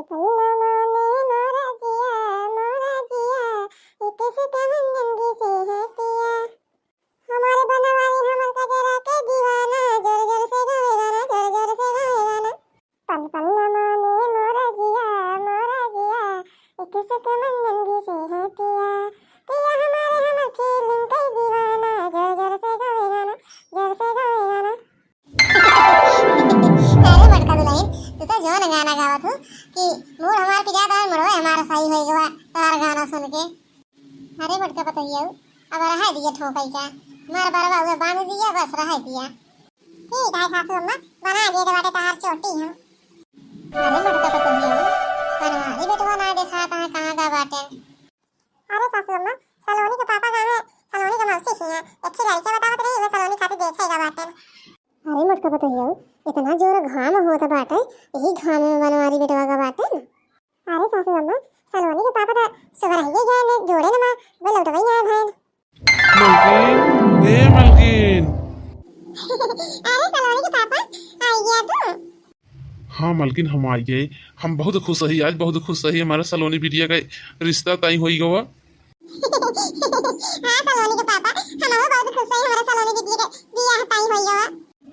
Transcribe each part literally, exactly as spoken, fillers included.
पल्ला माने मोरा जिया, मोरा जिया, एक से कमन जिंदगी से है पिया। हमारे बनवारी हमर कजरा के दीवाना, जोर जोर से गावे गाना, जोर जोर से गावे गाना। पल पल न माने मोरा जिया, मोरा जिया, एक से कमन जिंदगी से है पिया। पिया हमारे हमर फीलिंग के दीवाना, जोर जोर से गावे गाना, जोर से गावे गाना। अरे मोटका दुलहिन, तू तो जौन गाना गावत हू कि मूड हमार पिरात और मुड़वे हमार सही होई गवा तोहार गाना सुन के। अरे मोटका पतोहिया, अब रहे दिया ठोकई का, हमार बरवा हुए बांध दिया, बस रहे दिया। ठीक है सासू अम्मा, बना दे दे बाटे तोहार चोटी हम। अरे मोटका पतोहिया, बनवारी बेटवा ना देखात है, कहाँ का बाटे? अरे सासू अम्मा, सलोनी के पापा गाँव में सलोनी के मौसी ही हैं, एक ही लड़का बतावत रही, वे सलोनी खातिर देखे का बाटे। अरे मोटका पतोहिया, इतना जोर घाम होत बाटे, यही घाम में बनवारी बेटवा का बाटे न। अरे सासू अम्मा, सलोनी के पापा तो सुबह रहिए गए ने, जोड़े न माँ, वे लौटवई आए भैन। मलकिन, ए मलकिन। अरे सलोनी के पापा, आई गया तू? हाँ मलकिन, हम आई गए। हम बहुत खुश ही, आज बहुत खुश ही, हमारा सलोनी बिटिया का रिश्ता तय होई गवा। हाँ सलोनी के पापा, हम बहुत खुश ही, हमारा सलोनी बिटिया का बियाह तय होई गवा।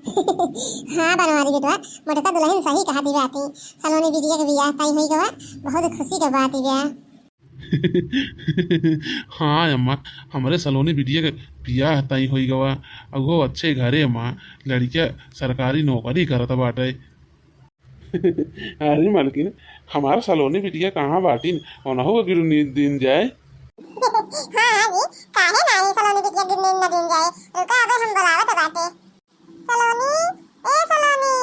हाँ बनवारी बेटवा, मोटका दुलहिन सही कहा दी बाती, सलोनी बिटिया का बियाह तय होई गवा, बहुत खुशी का बात ही बा। हाँ अम्मा, हमरे सलोनी बिटिया के बियाह तय होई गवा, अउहो अच्छे घरे मा, लड़किया सरकारी नौकरी करत बाटे। अरे मलकिन, हमार सलोनी बिटिया कहाँ बाटिन, उनहू के गिरनी दिन जाए। हाँ हाँ जी, काहे नाही सलोनी बिटिया गिरनी न दिन जाए, रुका अबे हम बुलावत बाटे। सलोनी, ए सलोनी,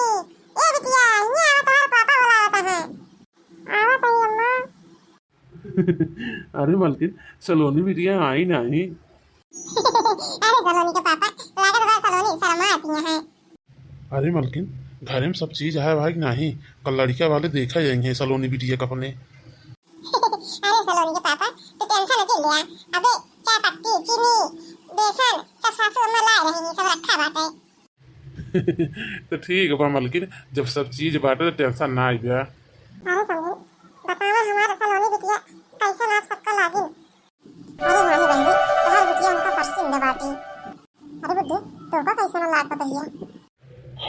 ए बिटिया, हियाँ आवा, तोहार पापा बुलावत हैं। आवत हई अम्मा। अरे मलकिन, सलोनी बिटिया आई नाही। अरे सलोनी के पापा, लागत बा सलोनी शर्मात हैं। अरे मलकिन, घरे में सब चीज है भाई कि नाही? कल लड़किया वाले देखा जाएंगे सलोनी बिटिया का अपने। अरे सलोनी के पापा, तू tension मत लिया। अबे चाय पत्ती, चीनी, बेसन सब सासू अम्मा लाए रही, सब रखा बाटे। तो ठीक बा मलकिन, जब सब चीज बाटे तो tension ना आइबे। अरे समधी, बतावा हमार सलोनी बिटिया कैसन आप सबका लागिन? अरे नाही बहनी, तोहार बिटिया हमका पसंद बाटी। अरे बुद्धू, तोका कैसन लाग पतोहिया?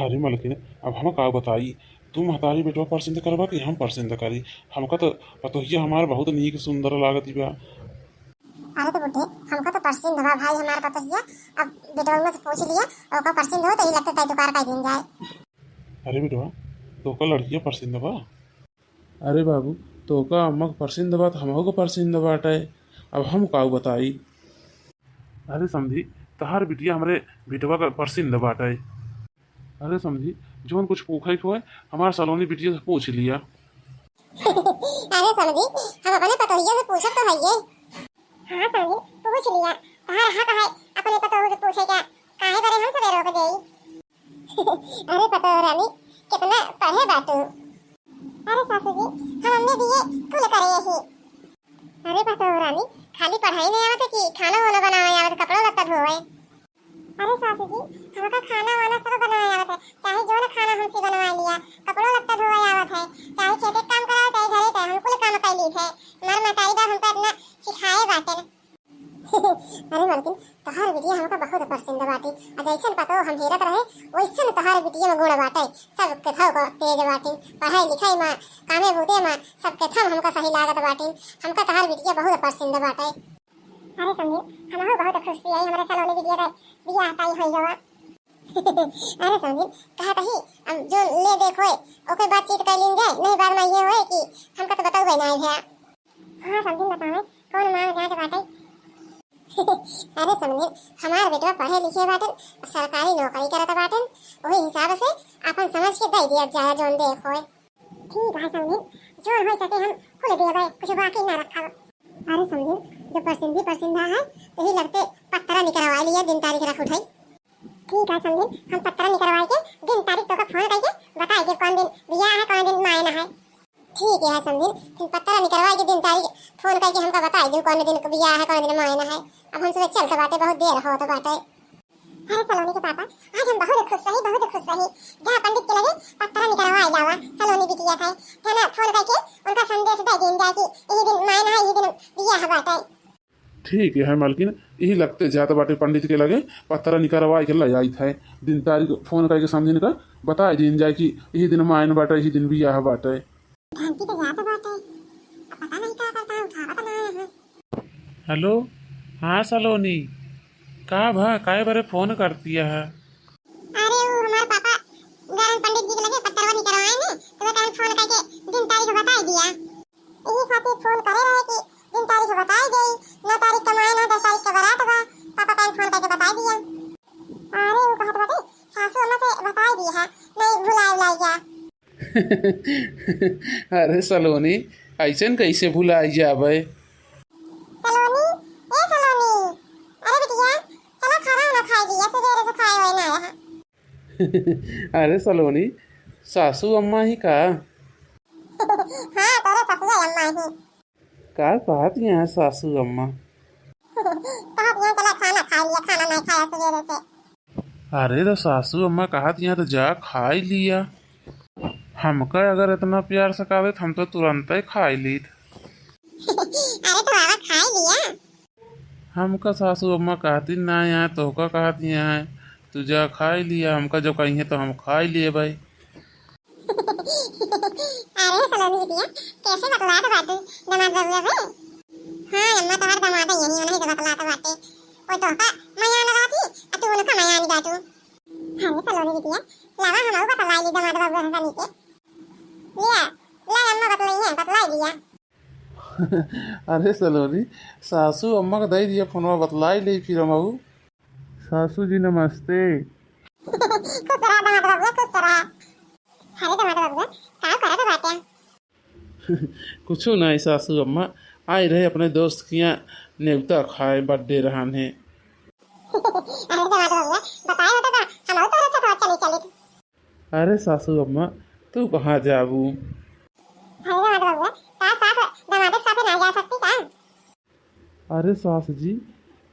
अरे मलकिन, अब हम का बताई, तू महतारी बेटवा पसंद करबा कि हम पसंद करी? हमका तो पतोहिया हमार बहुत नीक सुंदर लागत बा। अरे तो बुड्ढे, हमका तो पसंद बा भाई हमार पतोहिया। अब बेटवा से पूछ लिया, ओका पसंद हो तो ही लगते तय दुकार कर दिन जाए। अरे बेटवा, तोका लड़किया पसंद बा? अरे बाबू, तोका अम्मा के पसंद बा तो हमहू के पसंद बाटे। अब हम का बताई? अरे समधी, तहार बिटिया हमरे बेटवा का पसंद बाटे। अरे समधी, जौन कुछ पूछे के होए, हमार सलोनी बिटिया से पूछ लिया। अरे समधी, हम अपने पतोहिया से पूछब तो हइये। हाँ समधी, पूछ लिया। तहार हक है अपने पतोह से पूछे का, काहे बरे हम सबे रोक देई? अरे पतोह रानी, कितना पढ़े बाटू? अरे सासू जी, हम एम ए बी ए कुल करे ही। अरे पतोह रानी, खाली पढ़ाई नहीं आवत कि खाना वाना बनावे आवत, कपड़ा लत्ता धोवे? अरे सासू जी, हमका खाना वाना सब बनावे आवत है, चाहे जौन खाना हमसे बनवा लिया, कपड़ो लत्ता धोवे आवत है, चाहे खेते काम करावे, चाहे घरे के, हम कुल काम कर ली थे। हमार महतारी बाप हमका इतना सिखाए बाटे। अरे मलकिन, तोहार बिटिया हमका बहुत पसंद बाटी, आ जैसन पतोह हम हेरत रहे, वैसन तोहार बिटिया में गुण बाटे, सब कथाओ को तेज बाटी, पढ़ाई लिखाई में, कामे बूते में, सब कथा में हमका सही लागत बाटी। हमका तोहार बिटिया बहुत पसंद बाटे। अरे समधी, हमहू बहुत खुशी है, हमारे सलोनी बिटिया का बियाह तय होई गवा। अरे समधी, कहा कही, अब जो ले देख होए, ओके बातचीत कर लीन जाए, नहीं बाद में ये होए कि हमका तो बताऊ ना भैया। हाँ समधी, बतावे, कौन माल जांच बाटे? अरे समधी, हमार बेटवा पढ़े लिखे बाटन, सरकारी नौकरी करत बाटन, वही हिसाब से अपन समझ के दे दिया जाए, जौन देख होए। ठीक है समधी, जो हो सके हम कुल देबे, कुछ बाकी ना रखब। अरे समधी, जो परसिंधी परसिंधा है, तो ही लगते पत्रा निकरवा लिया, दिन तारीख रख उठाई। ठीक है समधी, हम पत्रा निकरवा के दिन तारीख तोका फोन करके बताई दे, कौन दिन बियाह है, कौन दिन मायना है। ठीक है समधी, फिर पत्रा निकरवा के दिन तारीख फोन करके हमका बताई दे, कौन दिन बियाह है, कौन दिन मायना है। अब हम सुबह चलते बाटे, बहुत देर होत बाटे। अरे सलोनी के पापा, आज हम बहुत खुश रही, बहुत खुश रही। जा पंडित के लगे पत्रा निकरवाए लावा सलोनी बिटिया का। जाना फोन करके कि यही दिन मायन है, यही दिन बियाह बाटे। ठीक है मलकिन, यही लगते जात बाटे पंडित के लगे, पतरा निकरवाई के ले आइत है। दिन तारीख फोन करके समझिन का बताई दीन जाए कि यही दिन मायन बाटे, यही दिन बियाह बाटे। घंटी तो जात बाटे, अब पता नहीं का करता है, उठावत ना है। हेलो, हाँ सलोनी, का भा, काय बरे फोन करतिया है? अरे, वो हमारे पापा गरम पंडित जी के लगे पत्तरवा निकरवाए ने, तो वो कहन फोन करके दिन तारीख बताई दिया। यही खातिर फोन करे रहे कि दिन तारीख बताई गई, नौ तारीख का मायन है, दस तारीख का बारात बा, पापा कहन फोन करके बताई दिया। अरे, वो कहत बाटे, सासू अम्मा से बताई दी है, नहीं भुलाई उलाई जा। अरे सलोनी, ऐसन कैसे भुलाई जाबे? सलोनी, ए सलोनी, अरे बिटिया, चला खाना वाना खाई लिया, सवेरे से खाए हुए ना रहा। अरे सलोनी, सासू अम्मा ही का? हाँ, तोरे ससुरे अम्मा ही। का कहत यहाँ सासू अम्मा? कहत यहाँ चला खाना खाई लिया, खाना नहीं खाया सवेरे से। अरे तो सासू अम्मा कहत यहाँ तो जा खाई लिया। हमका अगर इतना प्यार से कहते तो हम तो तुरंत ही खाई लीत। अरे तो आवा खाई लिया। हमका सासू अम्मा कहती ना यहाँ, तोहका कहती यहाँ, तू जा खाई लिया, हमका जो कही है तो हम खाई लिए भाई। अरे सलोनी बिटिया, कैसे बतलात बाटू दमाद बबुआ से? हाँ अम्मा, तोहार दमाद यही, उन्हीं से बतलात बाटे। वो तोहका मयान रहती, आ तू उनका मयान बाटू। अरे सलोनी बिटिया, लावा हमहू बतलाई ली दमाद बबुआ से तनी के। लिया, ला अम्मा बतलाई है, बतलाई लिया। अरे सलोनी, सासू अम्मा का दे दिया फोनवा, बतलाई ले फिर हमहू। सासू जी नमस्ते। खुश रहा दमाद बबुआ, खुश रहा। अरे दमाद बबुआ, का करत बाटे? कुछो नहीं सासू अम्मा, आई रहे अपने दोस्त किया नेवता खाए, बर्थडे रहन है। अरे दमाद बबुआ, बताए होता तो हम तोरे साथ चली चली। अरे सासू अम्मा, तू कहाँ जाबू? अरे दमाद बबुआ, का सास दमाद के साथ ना जा सकती का? अरे सास जी,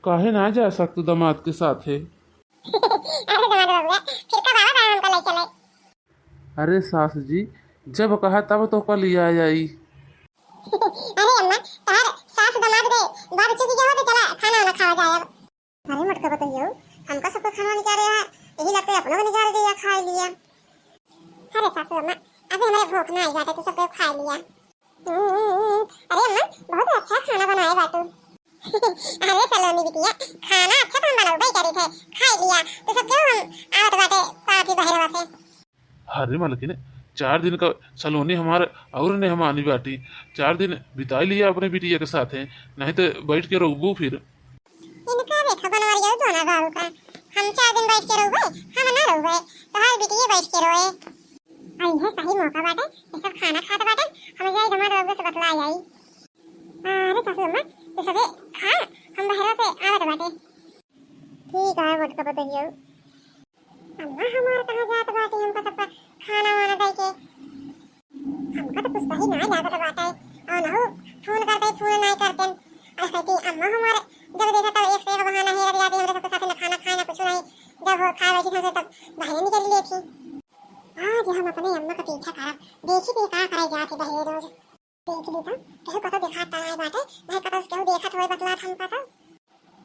काहे ना जा सकतू दमाद के साथे? अरे दमाद बबुआ, फिर कब आवा था हमको ले चले? अरे सास जी, जब कहा तब तो कल लिया जाई। अरे अम्मा, तार सास दमाद दे बाद चुकी गया हो तो चला खाना वाना खावा जाए अब। अरे मोटका पतोहियो, हमका सबका खाना निकारे है, यही लगते अपनों को निकाल दिया, खाई लिया। अरे सासू अम्मा, अबे हमारे भूख ना आई बाटे, तू सबके खाई लिया। हम्म, अरे अम्मा, बहुत अच्छा खाना बनाए बाटू। अरे सलोनी बिटिया, खाना अच्छा तो हम बनौबे करी थे, खाई लिया, तू सबके हम आवत बाटे पाती बहरवा से। अरे मलकिन, चार दिन का सलोनी हमार और मेहमानी बाटी, चार दिन बिताई लिया अपने बिटिया के साथे, नहीं तो बैठ के रोबू फिर। इनका देखा बनवरिया दोनों गारू का, हम चार दिन बैठ के रोबे, हम ना रोबे, तोहार बिटिया बैठ के रोए। आई है सही मौका बाटे, ये सब खाना खात बाटे, हम जाई दमाद बबुआ से बतला आई। अरे सासू अम्मा, तू सबे खा, हम बहरवा से आवत बाटे। ठीक है, मोटका पतोहियो। अम्मा हमार कहाँ जात बाटी, हमका सबका खाना वाना दे के। हमका तो कुछ सही ना लागत बाटे। और नहु फोन करते, फोन नहीं करते। और कहती अम्मा हमार जब देखा तब एक से एक बहाना हेरत जाती, हमरे सबके साथ ना खाना खाए ना कुछ नहीं। जब हो खाए बैठी हमसे तब बाहर निकल लेती। आज हम अपने अम्मा का पीछा करब, देखी थे का करे जाती बहरे रोज। देख ली तो, केहू कतो देखात तो नाई बाटे, नाई कतो से केहू देखत होई बतलात हमका तो।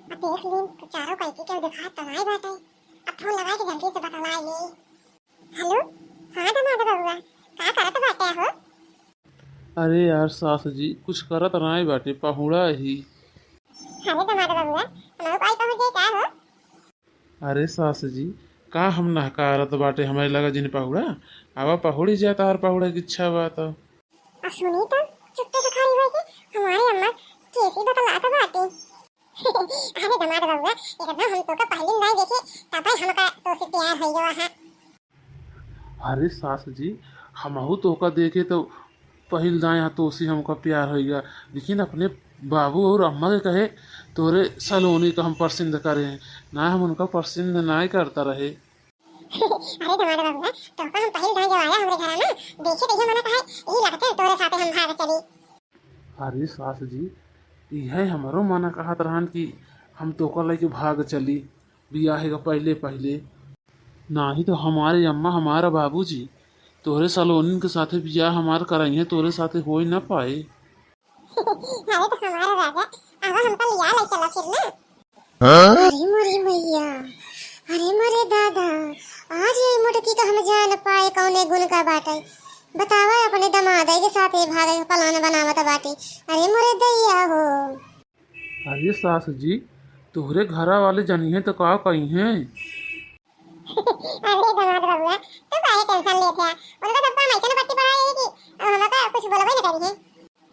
अब देख लीन, चारों कई के केहू देखात तो नाई बाटे। अब फोन लगाई के जल्दी से बतलाई ले। हेलो, हाँ दमाद बबुआ, का करत बाटे हो? अरे यार सास जी, कुछ करत नाई बाटे, पहुड़ा ही। अरे दमाद बबुआ, हमहू आई पहुँच जाई का हो? अरे सास जी, का हम नहकारत बाटे, हमरे लगा जिन पहुड़ा, आवा पहुड़ी जा, तार पहुड़ा की इच्छा बा तो। आ सुनी तो, चुट्टे से खड़ी होई के हमारे अम्मा कैसी बतलात बाटे। अरे दमाद बबुआ, एकदम हम तोका पहली नहीं देखे, तब हमका तोसे प्यार हो गया है। अरे सास जी, हमहू तोका देखे तो पहिल दाएँ हाथ तोसे हमका प्यार होइगा, लेकिन अपने बाबू और अम्मा के कहे तोरे सलोनी का हम पसंद करे हैं, ना हम उनका पसंद नाई करता रहे। अरे दमाद बबुआ, तोका हम पहिल दाएँ जब आया हमरे घरा ना, देखे तहिया मना कहे, यही लगते तोरे साथे हम भाग चली। अरे सास जी, इहे हमरो मना कहत रहन कि हम तोका लेके भाग चली बियाहे का पहिले पहिले। नाही तो हमारे अम्मा, हमारा बाबूजी तोहरे सलोनिन के साथे बियाह हमार करइहें, तोहरे साथे होए ना पाए। अरे तो हमारा राजा, आवा हमका लिया ले चला फिर ना। हाँ? अरे मोरी मैया, अरे मोरे दादा, आज ये मोटकी का हम जान पाए कौने गुण का बाटे। बतावा अपने दमाद के साथ ये भागे के plan बनावत बाटे। अरे मोरे दैया हो। अरे सास जी, तोहरे घरा वाले जनिहे तो का कहिहे? अरे दमाद बबुआ, तू काहे tension लेत है? उनका सबका हम ऐसे पट्टी पढ़ाए है कि अब हमका कुछ बोलबे न करिहे।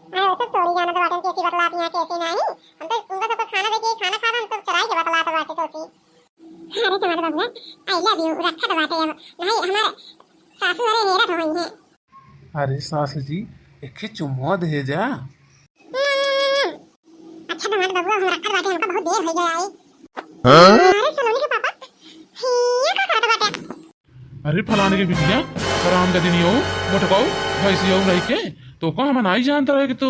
अरे वो सब थोड़ी जानत बाटे कैसी बतलात यहाँ कैसी नहीं। हम तो उनका सबका खाना देके खाना खा हम तो चुराई के बतलात बाटे तो सी। अरे दमाद बबुआ, I love you रखत बाटे अब। नहीं हमारे सासू अरे हेरत होई है। अरे सास जी, एक ही चुम्मा दे जा। अच्छा दमाद बबुआ, हम रखत बाटे, हमका बहुत देर हो गया आई। हाँ? अरे सलोनी के पापा, हिया का करत बाटे? अरे फलाने के बिटिया, हराम का दिन यो, मोटकाऊ, भैंसिया रह के, तो का हम नहीं जानता रहे कि तू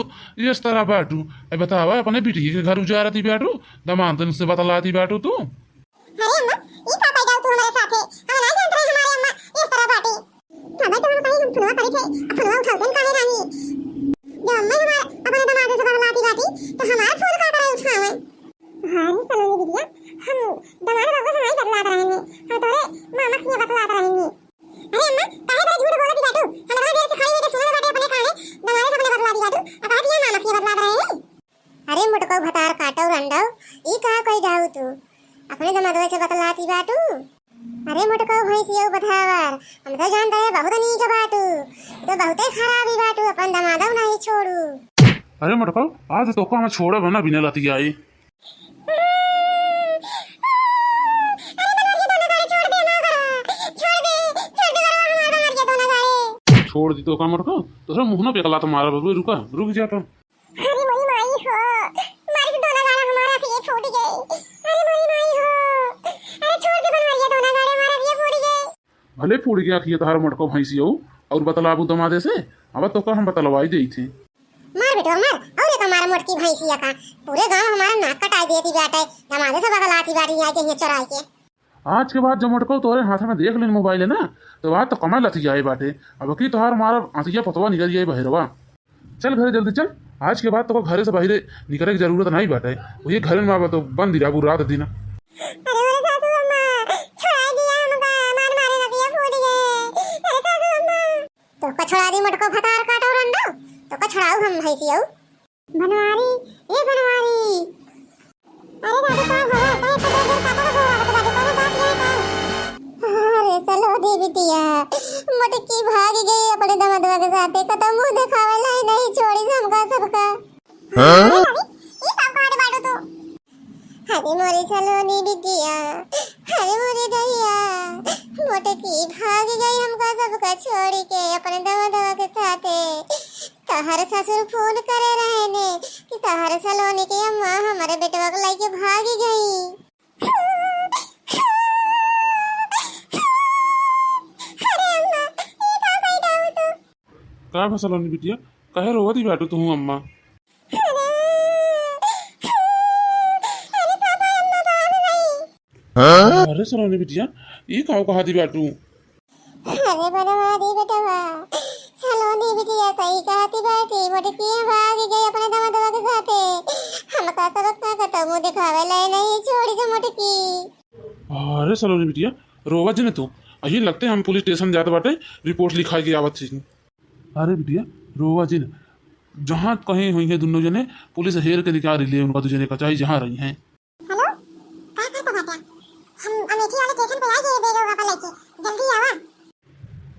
इस तरह बाटू। ए बतावा, अपने बिटिया के घर उजारती बाटू, दमाद से बतलाती बाटू तू। अरे अम्मा, ई का कह जाऊ तू हमारे साथे? हम ना जानत रहे हमारे अम्मा इस तरह बाटी। तबे तो हम कहीं हम फोनवा करी थे, अब फोनवा उठावते न काहे रानी? जब अम्मा हमार अपने दमाद से बतलाती बाटी, तो हमार फोन का करे उठावे? हाँ रे सलोनी बिटिया, हम दमाद बाबू से नहीं बतलात रहेंगे, हम तोरे मामा से बतलात रहेंगे। अरे अम्मा, काहे बड़े झूठ बोलती बाटू? हम इतना देर से खड़ी होके सुनत बाटे अपने काने, दमाद से अपने बतलाती बाटू, अब कहा दिया मामा से बतलात रहे हैं। अरे मोटकऊ भतार काटऊ रंडऊ, ई का कही डाऊ तू? अपने दमादवा से बतलाती बाटू? अरे मोटकऊ भैंसियऊ बधावर, हम तो जानत रहे बहुत नीक बाटू, तो बहुते खराबी बाटू, अपन दमादऊ नहीं छोड़ू। अरे मोटकऊ, आज तो का हम छोड़ब ना बिना लतियाई। अरे बनवारिया दोनों गाड़ी छोड़ दे ना करो, छोड़ दे, छोड़ दे करो हमार बनवारिया दोनों गाड़ी। छोड़ दी तो का मोटकऊ, तोहरा मुंह ना पे एक लात मारब, रुका, रुक जा तो। अरे मोरी माई हो, मारी से दोना गाड़ा हमारा अखिए फूट गई। अरे मोरी माई हो, अरे छोड़ दे बनवारिया दोना गाड़ा हमारा अखिए फूट गई। भले फूट गया अखिए तोहार मोटको भैंसियो, और बतलाबू दमादे से, अब तो का हम बतलवाई देई थे। मार बेटवा मार, और एक मार मोटकी भैंसिया का, पूरे गांव हमारा नाक कटाई देती बाटे, दमादे से बतलाती बाटी आई के हियां चोराई के। आज के बाद जब मोटको तोहरे हाथ में देख लेन मोबाइल है ना, तो बात तो कमाल अथी जाए बाटे। अब की तोहार मारा आंतिया पतवा निकल जाए बहेरवा। चल घरे जल्दी चल, आज के बाद तो घरे से बाहरे निकले की जरूरत नहीं बाटे। वही घरे में अब तो बंद रहबू रात दिन। अरे मोरे सासू अम्मा, छोड़ा दिया हमका, मार मारे लगिया फूट गए। अरे सासू अम्मा। तो का छोड़ा दी मोटको भतार काटो रंडो, तो का छोड़ाऊ हम भैंसियो। बनवारी, ए बनवारी। अरे दादी, का भवा? काहे इतना जोर जोर काटा का गोहरावत बाटे? कौनो बात है का? अरे सलोनी बिटिया, मोटकी भाग गई अपने दमदवा के साथे, कतौ मुंह देखावे लाई नहीं छोड़ी हमका सबका। हाँ? अरे दादी, ई का कहत बाटू तू? अरे मोरे सलोनी बिटिया, अरे मोरे दैया, मोटकी भाग गई हमका सबका छोड़ी के अपने दमदवा के साथे। तहर ससुर फोन करे रहे ने कि तहर सलोनी के अम्मा हमरे बेटवा के लइके भाग गई। अरे अम्मा, ई का कहि डाऊ तू? का भा सलोनी बिटिया, काहे रोवत ही बाटू तू अम्मा? अरे, अरे पापा, अम्मा भाग गई। अरे सलोनी बिटिया, ई का कहत ही बाटू? अरे बनवारी बेटवा, सलोनी बिटिया सही कहती बाटी, मोटकी भाग गई अपने दमदवा के साथे। हमका सबका कतौ मुंह देखावे लाई नहीं छोड़ी से मोटकी। अरे सलोनी बिटिया, रोवा जिन तू, अही लगते हम पुलिस स्टेशन जात बाटे, रिपोर्ट लिखाई के आवत ही। अरे बिटिया, रोवा जिन, जहाँ कहीं हुई है दुनो जने, पुलिस हेर के निकाल ले उनका दू जने का, चाहे जहाँ रही हैं। हेलो, का कहत बाटे? हम अमेठी वाले स्टेशन पे आ गए, बेगवा का लेके, जल्दी आवा।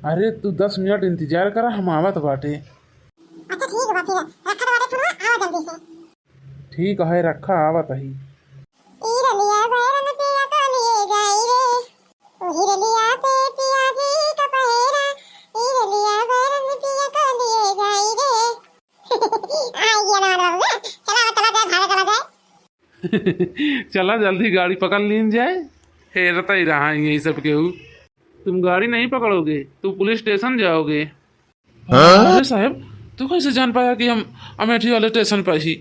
अरे तू दस मिनट इंतजार करा, हम आवत बाटे। अच्छा ठीक बा, फिर रखत बाटे फोनवा, आवा जल्दी से। ठीक है, रखा, आवत ही। ई रलिया बैरन पिया का लिए जाई रे, ओही रलिया पे पिया जी का पहेरा, ई रलिया बैरन पिया का लिए जाई रे। आ गया ना बाबू, चला, चला जाए, भागा चला जाए। चला जल्दी गाड़ी पकड़ लीन जाए, हेरता ही रहा है यही सब केहू। तुम गाड़ी नहीं पकड़ोगे, तुम पुलिस स्टेशन जाओगे। हाँ? अरे साहब, तू कैसे जान पाया कि हम अमेठी वाले स्टेशन पर ही?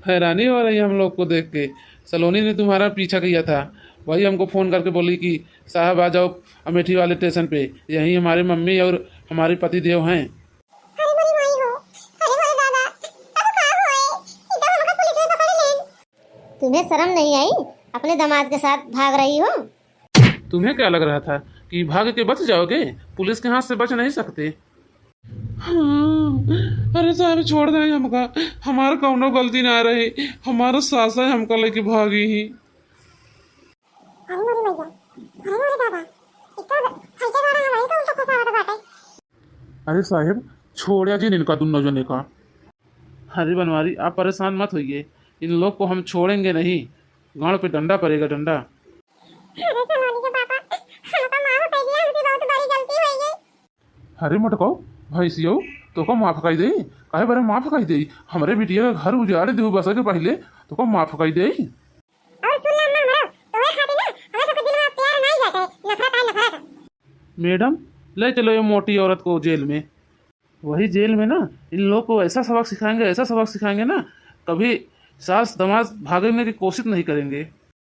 हैरानी हो रही है हम लोग को देख के। सलोनी ने तुम्हारा पीछा किया था, वही हमको फोन करके बोली कि साहब आ जाओ अमेठी वाले स्टेशन पे, यहीं हमारे मम्मी और हमारे पति देव हैं। अरे मोरी माई हो, अरे मोरे दादा, तुम्हें शर्म नहीं आई? अपने दामाद के साथ भाग रही हो। तुम्हें क्या लग रहा था कि भाग के बच जाओगे? पुलिस के हाथ से बच नहीं सकते। हाँ, अरे साहब, छोड़ दें हमका, हमार कौनो गलती ना रही, हमार सास है हमका लेके भागी ही। अरे मोरी मैया, अरे मोरे दादा, इतना फैसा गाड़ा हमारी तो उल्टा फंसा हुआ बाटे। अरे साहेब, छोड़्या जिन इनका दुन्नो जने का। अरे बनवारी, आप परेशान मत होइए, इन लोग को हम छोड़ेंगे नहीं, गांड पे डंडा पड़ेगा, डंडा। अरे सलोनी के पापा, हमका माफ कर दिया, हमसे बहुत बड़ी गलती हो गई। अरे मटकाऊ, भैंसियो, तोका माफ कर दे, काहे बारे माफ कर दे? हमरे बिटिया का घर उजाड़ देहू बसा के पहले, तोका माफ कर दे। और सुन ले अम्मा हमरो, तोहरे खातिर ना, हमरा सबके दिल में प्यार नहीं जाता है, नफरत है, नफरत। मैडम, ले चलो ये मोटी औरत को जेल में। वही जेल में ना इन लोग को ऐसा सबक सिखाएंगे, ऐसा सबक सिखाएंगे ना, कभी सास दामाद भागने की कोशिश नहीं करेंगे।